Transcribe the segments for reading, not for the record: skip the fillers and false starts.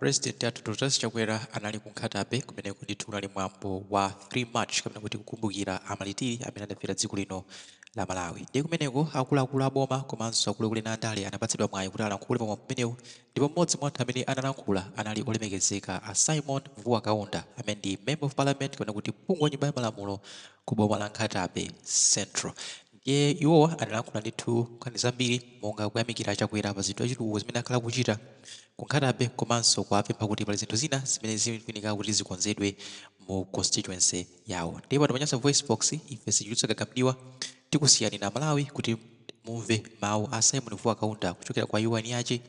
President athu Dr Chakwera anali ku Nkhata Bay kumeneko ndithu kunali mwambo wa 3 March kapena kuti kukumbukira amalitiri amene adafera dziko lino la Malawi. Ndiye kumeneko akuluakulu a boma komanso akuluakulu ena andale anapatsidwa mwayi kuti alankhule pa mwambo umenewu ndipo mmodzi mwa anthu amene analankhula anali olemekezeka a Simon Vuwa Kaunda amene ndi Member of Parliament kapena kuti phungu wa nyumba ya malamulo ku boma la Nkhata Bay Central. Ndiye iwowa analankhula ndithu nkhani zambiri monga kuyamikira a Chakwera pa zinthu zachitukuko zimene akhala akuchita ku Nkhata Bay komanso kuwapempha kuti pali zinthu zina zimene zikufunika kuti zikonzedwe mu constituency yawo. Ndiye pano pa Nyasa VoiceBox ife sitichulutsa gaga m'diwa, tikusiyani inu Amalawi kuti mumve mawu a Simon Vuwa Kaunda kuchokera kwa iwo eni ache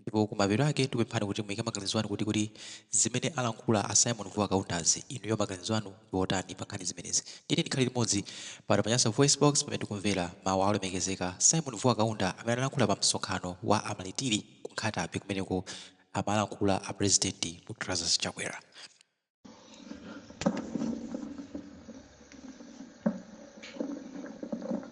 Ndipo kumapeto ake tikupemphani kuti muike maganizo anu kuti kuti zimene alankhula a Simon Vuwa Kaundazi inuyo maganizo anu ndi otani pa nkhani zimenezi. Tiyeni tikhale limodzi pano pa Nyasa VoiceBox pamene tikumvera mawu a olemekezeka Simon Vuwa Kaunda amene analankhula pa msonkhano wa amalitiri ku Nkhata Bay kumeneko amalankhula a President Dr Lazarus Chakwera.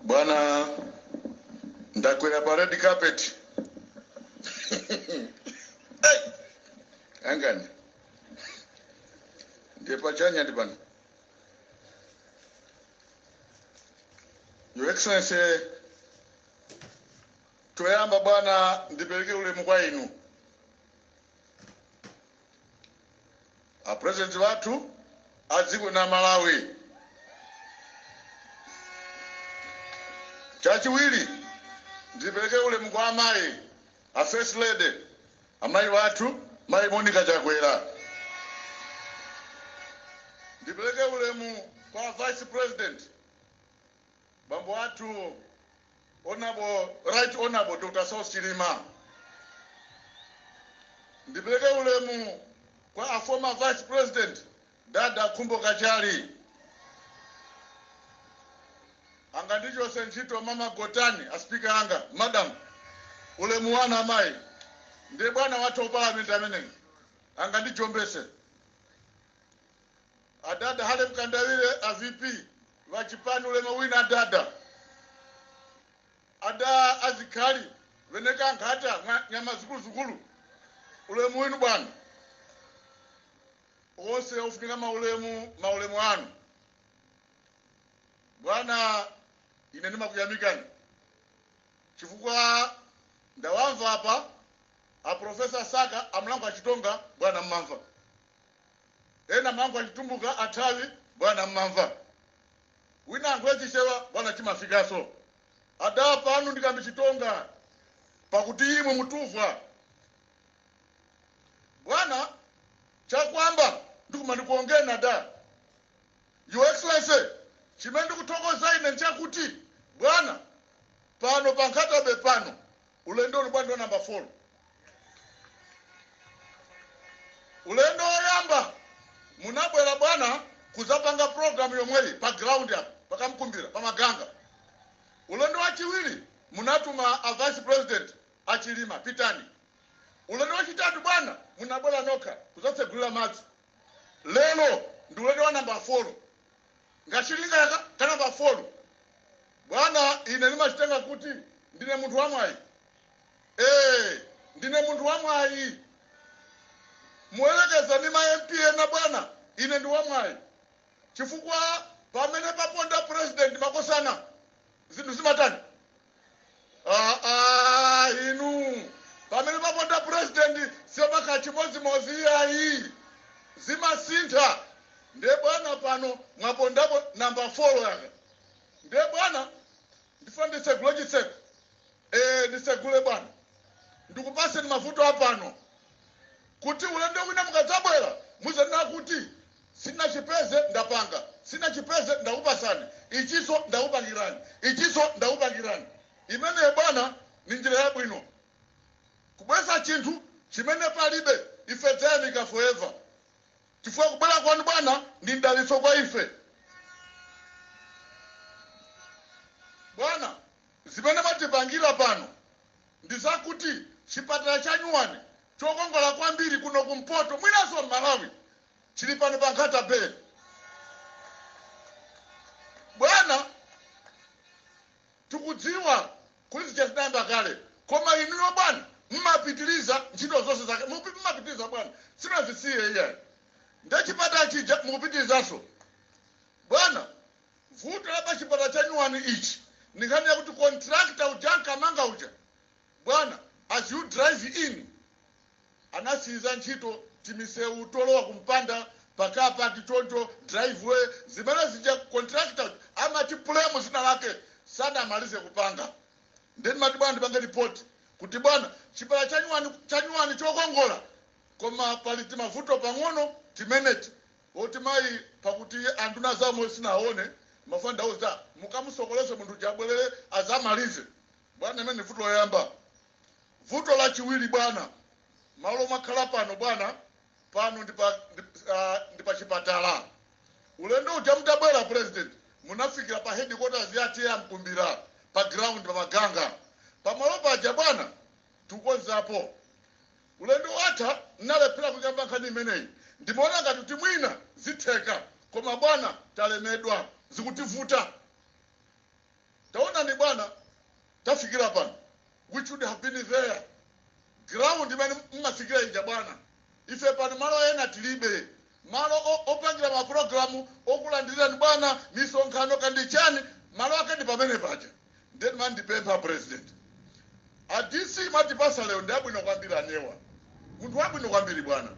Bwana, ndakwera pa red carpet. Hey! Angani ndiye pachanya ndi pano. Your Excellency, toyamba bwana ndipereke ulemu kwa inu a president wathu a dziko la Malawi. Chachiwiri, ndipereke ulemu kwa amayi a first lady, amayi wathu mayi Monica Chakwera. Ndipereke ulemu kwa vice president bambo athu honorable, right honorable Dr. Saulos Chilima. Ndipereke ulemu kwa a former vice president Dada Khumbo Kachali. Angandichose ntchito mama Gotani a speaker anga, madam, ulemu wanu amayi, ndiye bwana wathu wa parliament ameneyi angandijombese. Adada Harry Mkandawire a VP vachipani ulemu wina adada. Ada a Zikhale veneka nkhata mwa nyama zikuluzikulu ulemu winu bwana. Onse ofunika maulemu maulemu anu. Bwana ine ndimakuyamikani chifukwa ndawamva apa a Professor Saka amalankhula Chitonga bwana mmamva. Ena amalankhula Chitumbuka athawi bwana mmamva. Wina ayankhule Chichewa bwana chimafikaso. Adaa pano ndikambe Chitonga pakuti imwe mutuvwa. Bwana chakwamba ndikuma ndikuongeni ada. Your Excellency chimene ndikuthokoza ine nchakuti bwana pano pa Nkhata Bay pano ulendo uno bwana ndi wa number 4. Ulendo woyamba munabwera bwana kuzapanga program yomweyi pa ground apa pa Kamkumbira pa Maganga. Ulendo wachiwiri munatuma a vice president a Chilima pitani. Ulendo wachitatu bwana munabwera nokha kuzatsegulira madzi. Lero ndi ulendo wa number 4. Ngachilinga yaka ka number 4. Bwana ine ndimachitenga kuti ndine munthu wamwayi. Eee ndine munthu wamwayi. Muyerekeza ndi ma MP ena bwana ine ndi wamwayi. Chifukwa pamene paponda president makosana zinthu zimatani? Aa inu pamene paponda president sipamakhala chimodzimodzi iyayi. Zimasintha. Ndiye bwana pano mwapondapo number 4 yaka. Ndiye bwana ndifuna nditsegule chitseko. Eee nditsegule bwana. Ndikupaseni mavuto apano. Kuti ulendo wina mukadzabwera muzanena kuti sinachipeze ndapanga, sinachipeze ndakupasani, ichiso ndakupangirani, ichiso ndakupangirani. Imeneyo bwana ni njira yabwino. Kubweza chinthu chimene palibe ife tidzayamika forever. Chifukwa kubwera kwanu bwana ndi mdalitso kwa ife. Bwana zimene mwatipangira pano ndi zakuti chipatala cha nyuwani chokongola kwambiri kuno kumpoto mwinanso m'Malawi chili pano pa Nkhata Bay. Bwana tikudziwa kuti zija zinayamba kale koma inuyo bwana Mmapitiliza ntchito zonse zake, mmapitiliza bwana, sinazisiye iyayi. Ndechipatala chija mukupitilizaso bwana. Vuto la pachipatala cha nyuwani ichi ni nkhani yakuti contractor uja ankamanga uja bwana, as you drive in, anasiyiza ntchito timisewu tolowa kumpanda pakapa tichoncho, driveway zimene zija, contractor amati pulemu zina lake, sanamalize kupanga. Ndeni mati bwana, ndipange ripoti kuti bwana, chipatala chanyuwani chanyuwani chokongola, koma pali timavuto pang'ono timeneti oti mayi, pakuti anduna zamwe sinaone mafanda uza mukamusokolese munthu jabwerere azamalize bwana. Imene vuto loyamba. Vuto lachiwiri bwana, malo mwakhala pano bwana, pano ndi pa chipatala. Ulendo uja mutabwera president, munafikira pa headquarters ya T/A Mkumbira, pa ground pa Maganga, pamalo paja bwana tikukonzapo. Ulendo watha nalephera kuyamba nkhani imeneyi, ndimaona ngati kuti mwina zitheka, koma bwana talemedwa, zikutivuta. Taonani bwana, tafikira pano, we should have been there, ground imene mmafikira ija bwana. Ife pano malo ena tilibe, malo opangira mapulogalamu okulandirirani bwana, misonkhano kandi chani, malo ake ndi pamene paja. Ndeni mandipempha president, a DC matipasa lero ndi abwino kwambiri, anewa munthu wabwino kwambiri bwana.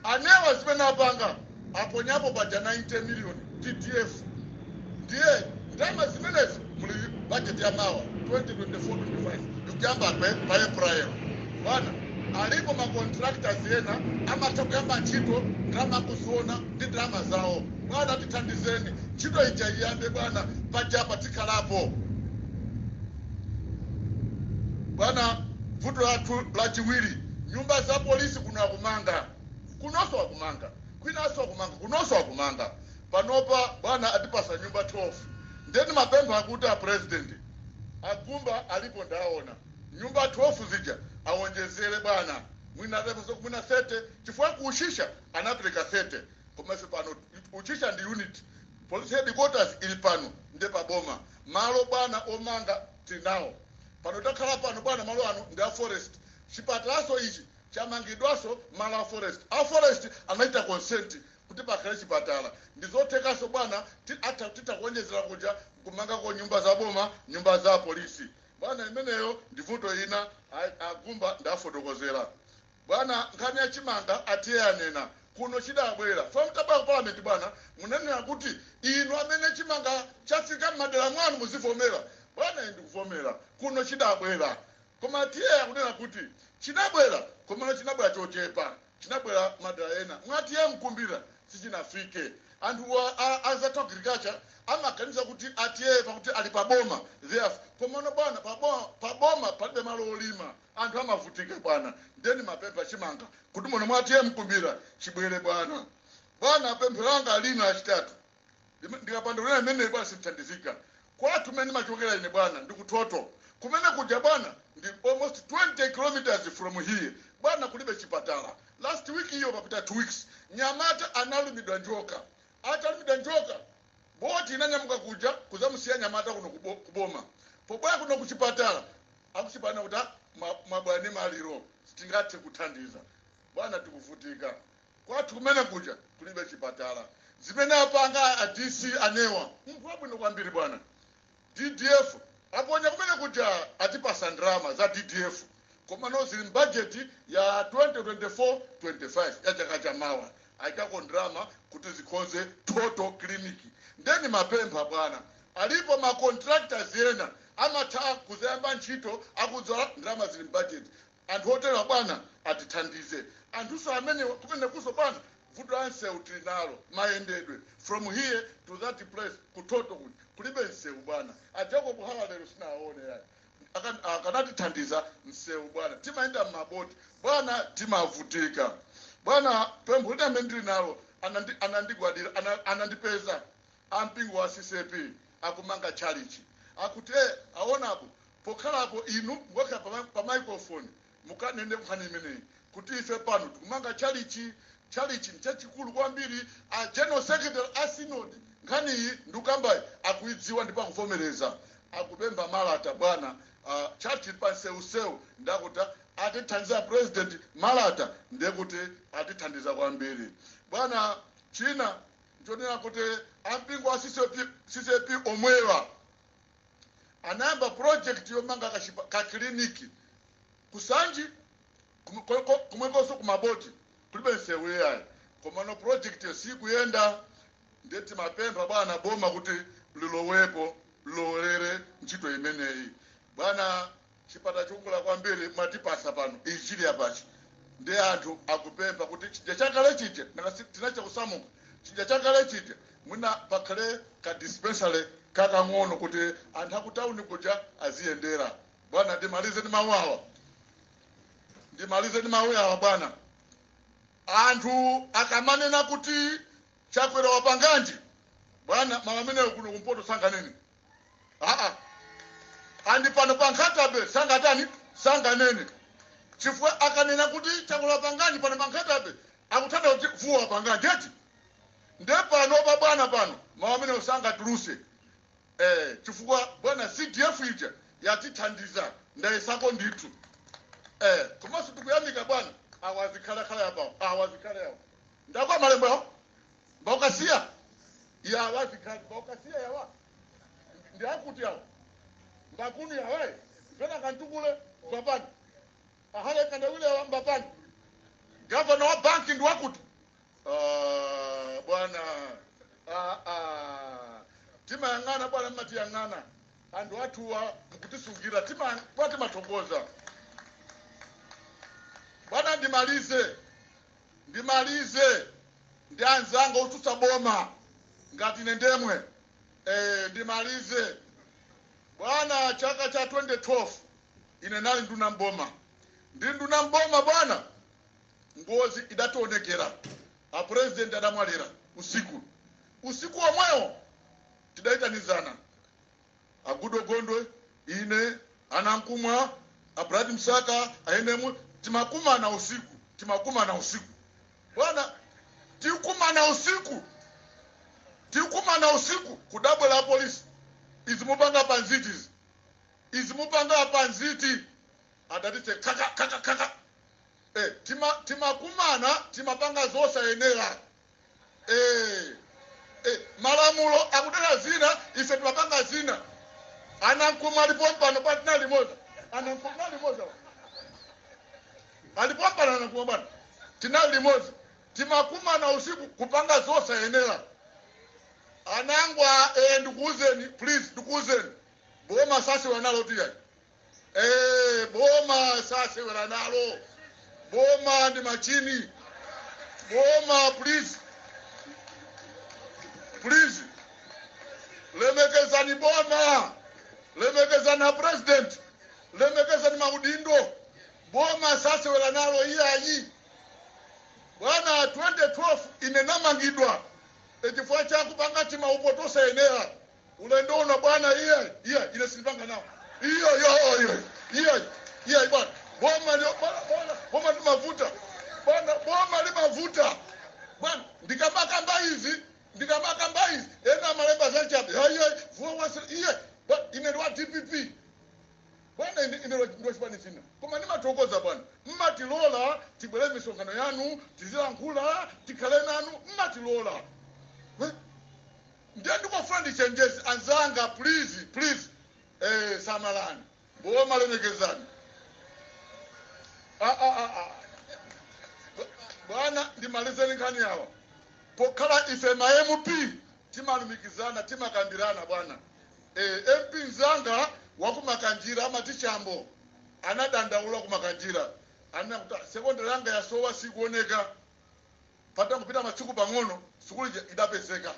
Anewa zimene apanga, aponyapo paja 90 million DDF, ndiye ndalama zimenezi muli budget ya mawa 2024-25 ikuyamba pa April bwana. Alipo ma contractors ena amatha kuyamba ntchito, ndalama akuziona ndi ndalama zawo bwana. Tithandizeni ntchito ija iyambe bwana, pajapa tikhalapo bwana. Vuto lathu lachiwiri, nyumba za polisi kuno akumanga, kunonso akumanga, kwinanso akumanga, kunonso akumanga. Panopa bwana atipasa nyumba 12. Ndeni mapempha akuti a president agumba alipo, ndaona nyumba 12 zija awonjezere bwana, mwina atapasa mwina 30, chifukwa kuushisha anapereka 30. Koma ife pano uchisha ndi unit, police headquarters ili pano, nde paboma malo bwana omanga tinawo pano. Takhala pano bwana, malo ano ndi a forest. Chipatalaso ichi chamangidwaso malo a forest. A forest anaita consent kuti pakhale chipatala. Ndizothekaso bwana, atha titakuonjezera kuja kumangako nyumba za boma, nyumba za polisi bwana. Imeneyo ndi vuto ina, agumba ndafotokozera bwana. Nkhani ya chimanga atiye anena kuno chidabwera famutaba ku parliament bwana, munanena kuti inu amene chimanga chafika m'madera mwanu muzivomera bwana. Ine ndikuvomera, kuno chidabwera, koma atiye akunena kuti chinabwera, komano chinabwera chochepa, chinabwera madera ena mwatiye Mkumbira sichinafike. Anthu azathu agriculture amaganiza kuti atiye pakuti ali paboma, therefore, komano bwana, paboma palibe malo olima, anthu amavutika bwana. Ndeni mapempha chimanga kuti muno mwatiye Mkumbira chibwere bwana. Bwana, pempho langa lina lachitatu, ndikapanda kunena imene bwana sithandizika. Kwathu kumene ndimachokera ine bwana ndikuthoto, kumene kuja bwana ndi almost 20 kilometers from here bwana, kulibe chipatala. Last week iyo papita 2 weeks, nyamata analumidwa njoka. Atalumidwa njoka, boti inanyamuka kuja kuzamusiya nyamata kuno kuboma. Pobwera kuno kuchipatala, akuchipatala kuti "Ah, mwabwera ndi maliro, sitingathe kuthandiza bwana." Tikuvutika kwathu kumene kuja kulibe chipatala. Zimene apanga a DC anewa, munthu wabwino kwambiri bwana, DDF aponya kumene kuja, atipasa ndalama za DDF, koma zili mbajeti ya 2024-25 ya chaka chamawa, ayikako ndalama kuti zikonze total clinic. Ndeni mapempha bwana, alipo ma contractors ena amatha kuzayamba ntchito akudzala ndalama zili mbajeti. Anthu otera bwana atithandize. Anthuso amene kumene kuso bwana, vuto la nsewu tili nalo, mayendedwe from here to that place kutoto kuti kulibe nsewu bwana. A Jacob Hara lero sinaone yayi, akanatithandiza msewu bwana. Timayenda mmaboti bwana, timavutika bwana. Pempho lina amene ndili nalo, anandigwadira, anandipeza ampingo wa CCP akumanga chalichi, akuti aonapo pokhalapo inu ngokhala pa microphone mukanene nkhani imeneyi kuti ife pano tikumanga chalichi. Chalichi nchachikulu kwambiri. A general secretary a synod nkhani iyi ndikukambayi akuidziwa ndipo akuvomereza. Akupempha malata bwana. Churchill pa nsewusewu, ndakuti atithandiza President Malata, ndekuti atithandiza kwambiri bwana. China nchonena kuti ampingo wa CCAP omwewa anayamba project yomanga ka kliniki kusanji kumwekonso kumaboti kulibe nsewu yayi, komano project sikuyenda. Ndeti mapempha bwana boma kuti lilowepo, lilowelere ntchito imeneyi. Bwana, chipata chikukula kwambiri mwatipasa pano ichili apachi, ndi anthu akupempha kuti chija chakale chija tinacha kusamuka, chija chakale chija mwina pakhale ka dispensary kakang'ono kuti anthu akutawuni kuja aziyendera. Bwana, ndimalize ndi mawu awa, ndimalize ndi mawu awa bwana. Anthu akamanena kuti Chakwera wapanganji, bwana, mawu amenewo kuno kumpoto sanganene, aa, andi pano pa Nkhata Bay sangatani, sanganene, chifukwa akanena kuti Chakwera wapanganji pano pa Nkhata Bay, akuthanda kuti vuwa wapanganji eti. Nde pano pa bwana pano mawu amenewo sangatuluse, chifukwa bwana CDF ija yatithandiza, ndayesako ndithu. Komanso tikuyamika bwana, awazikhalakhala apawo, awazikhala yawo ndakwa malembo yawo mbaukasiya yawa zikhali mbaukasiya yawa ndiakuti yawo mbakuni yawe pena kantukule mbapani ahale kandawile yawa mbapani gavana wa banki ndi wakuti. Ah, bwana, ah, ah. Timayang'ana bwana, mmatiyang'ana anthu athuwa mukutisungira tima bwana, timathokoza bwana. Ndimalize, ndimalize ndi anzanga otsutsa boma ngati ine ndemwe. Ndimalize bwana, chaka cha 2012 ine nali nduna mboma, ndi nduna mboma bwana, ngozi idationekera, a president adamwalira usiku. Usiku omwewo tidaitanizana agudo Gondwe, ine, anankumwa abrad Msaka, aenemu, timakumana usiku, timakumana usiku bwana, tikumana usiku, tikumana usiku, kudabwera polisi, izi mupanga panziti izi, izi mupanga panziti, adatite kaka kaka kaka. Timakumana timapanga zosayenera. Malamulo akutera zina, ife timapanga zina. Anankumwa alipo mpano pa tinali limodzi, anankumwa tinali limodzi, alipo mpano anankumwa bwana, tinali limodzi, timakumana usiku kupanga zosayenera. Anangwa, ndikuuzeni please, ndikuuzeni, boma sasewera nalo tiyayi. Boma sasewera nalo, boma ndi machini. Boma please, please lemekezani boma, lemekezani a president, lemekezani maudindo. Boma sasewera nalo iyayi bwana. 2012 ine namangidwa chifukwa chakupanga timaupotosayenera. Ulendo uno bwana, iye iye ine sindipanga nawo iyo yo iyo iye iye bwana. Boma bwana, bwana, boma limavuta bwana, boma limavuta bwana. Ndikamakamba izi, ndikamakamba izi, ena malemba zachabe, hayi vuwa wase iye. Ine ndi wa DPP bwana, ine ndi wachipani china, koma ndimathokoza bwana, mmatilola tibwere misonkhano yanu, tizilankhula, tikhale nanu, mmatilola. Ndiye ndikofuna ndichenjeze anzanga, please, please, samalani boma, lemekezani. Ah, ah, ah, ah. Bwana, ndimalizeni nkhani yawa. Pokhala ife ma MP timalumikizana, timakambirana bwana. MP nzanga wakumakanjira amati Chambo anadandaula kumakanjira, anena kuti sekondari yanga yasowa, sikuoneka. Patangopita masiku pang'ono sukulu ija idapezeka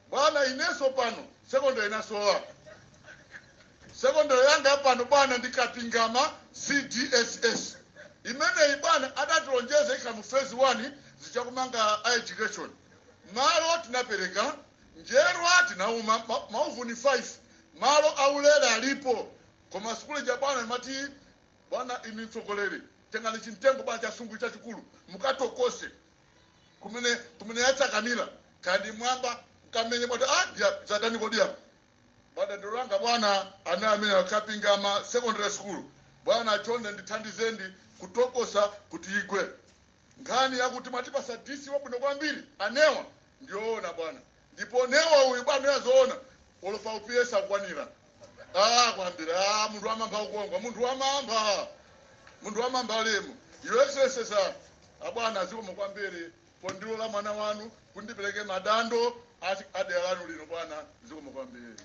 bwana. Inenso pano sekondari inasowa, sekondari yanga pano bwana ndikapingama CDSS imeneyi bwana adatilonjeza ikhala mu phase 1 zichakumanga education. Malo tinapereka, njerwa tinauma, mauvuni 5, malo aulere alipo, koma sukulu ija bwana imati bwana, inu mtsogoleri, tengani chimtengo bwana chasungu chachikulu mukatokose kumene kumene yatsakamira kandi mwamba mkamenye bwati, ah, ya zatani kodi apa. Madandaulo anga, bwana, ana amene akapingama secondary school, bwana, chonde ndithandizeni kutokosa kuti igwe. Nkhani yakuti mwatipasa DC wabwino kwambiri anewa, ndioona bwana, ndipo newa uyu, bwana, yazoona olopa upiyesa kukwanira. Ah, kwambiri. Ah, munthu wamamva ukongwa, munthu wamamva, munthu wamamva lemu. Your Excellency sir, abwana, zikomo kwambiri pondilola mwana wanu kundipereke madando adera lanu lino, bwana, zikomo kwambiri.